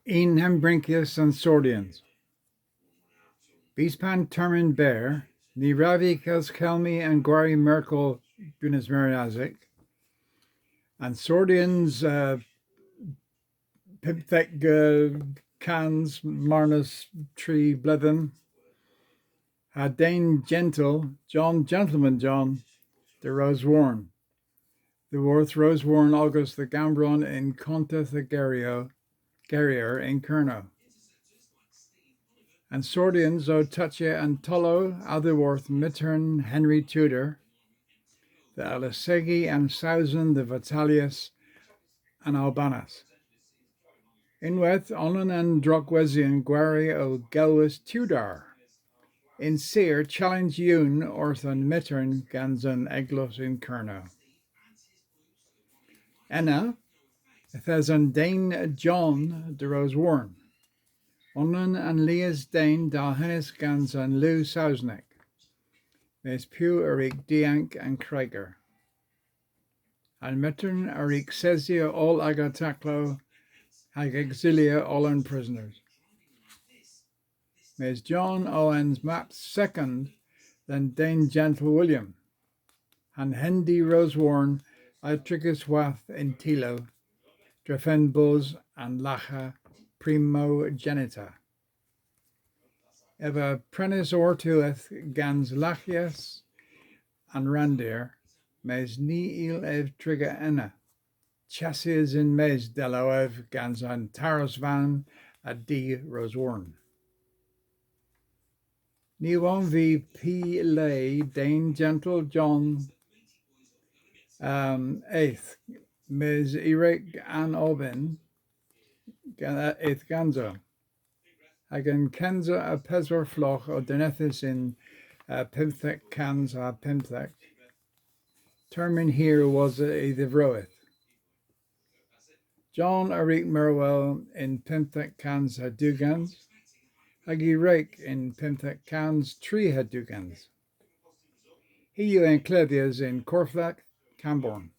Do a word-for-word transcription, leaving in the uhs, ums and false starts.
Yn hembrynkyas an sordyans. Bys pan termyn berr, ny wrav vy keskelmi an gwari merkel Bunas Meurasek. An sordyans, uh, pymthek, uh, kans marnas tri bledhen. Ha den jentyl, John Gentleman John, de Rosewarne. Dhyworth Rosewarne ogas dhe Gambron yn konteth a Geryow, Geryow yn Kernow. An sordyans o tochya an tollow a-dhyworth Myghtern Henry Tudor, dhe alosegi an Sowson dhe vatalyas an Albanas. Ynwedh, onan an drogwesyon gwari o gelwys Tudor, yn sur challenge ewn orth an Myghtern gans an eglos yn Kernow. Ena, yth esa den John de Rosewarne. Onan an lies den dalghennys gans an lu Sowsnek. Mes piw a wrug diank an kreger. An Myghtern a wrug sesya oll aga taklow hag eksilya oll an prisoners. Mes John o an map sekond dhe'n den jentyl William. An hendi Rosewarne a trigas hwath yn teylu, drefen bos an lagha primogenita. Ev a brenas orth ughel gans laghyas an randir, mes ny yll ev triga ena. Chassys yn-mes dell o ev gans an taras-vann a di Rosewarne. Ny wonn vy py le den jentyl John, um, eth, mes y wreg an obyn ga-, eth ganso. Hag an kynsa a peswar flogh o denethys yn, uh, pymthek kans ha pymthek. Termyn hir wosa y dhivroedh. John a wrug merwel yn pymthek kans ha dew ugens, hag y wreg yn pymthek kans tri ha dew ugens. Hi yw ankleudhys yn Korflagh, Camborne.